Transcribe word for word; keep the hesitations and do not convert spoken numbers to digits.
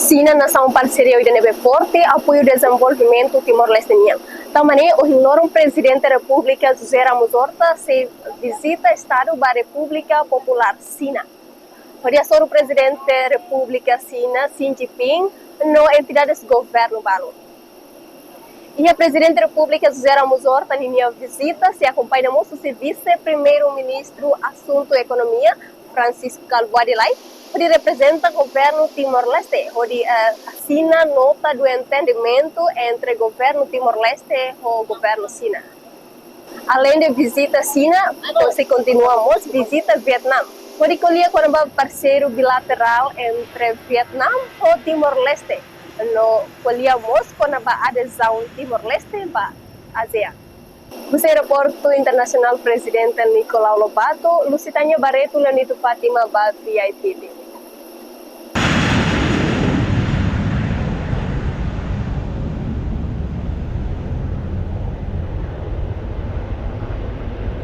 Xina nasaun parseria ida ne'ebé forte, apoiu dezenvolvimentu Timor-Leste nian. Tanba ne'e, ohin loron Prezidente Repúblika José Ramos Horta sei vizita Estadu ba Repúblika Populár Xina, hodi hasoru Prezidente Repúblika Xina Xi Jinping no entidades governu balu. Iha Prezidente Repúblika José Ramos Horta ninia vizita sei akompaña mós husi Vise-Primeiru-Ministru Asuntu Ekonomia, Francisco Calvo Adelaide, hodi reprezenta governu Timor-Leste, hodi, eh, asina nota de entendimentu entre governu Timor-Leste ho governu Xina. Aleinde vizita Xina, sei kontinua mós vizita Vietnam, hodi ko'alia kona-ba parseiru bilaterál entre Vietnam ho Timor-Leste, no ko'alia mós kona-ba adezaun Timor-Leste ba ASEAN. Husi Aeroportu Internasionál Prezidente Nicolau Lobato, Lusitânia Barreto, Leonito Fátima ba V I T V.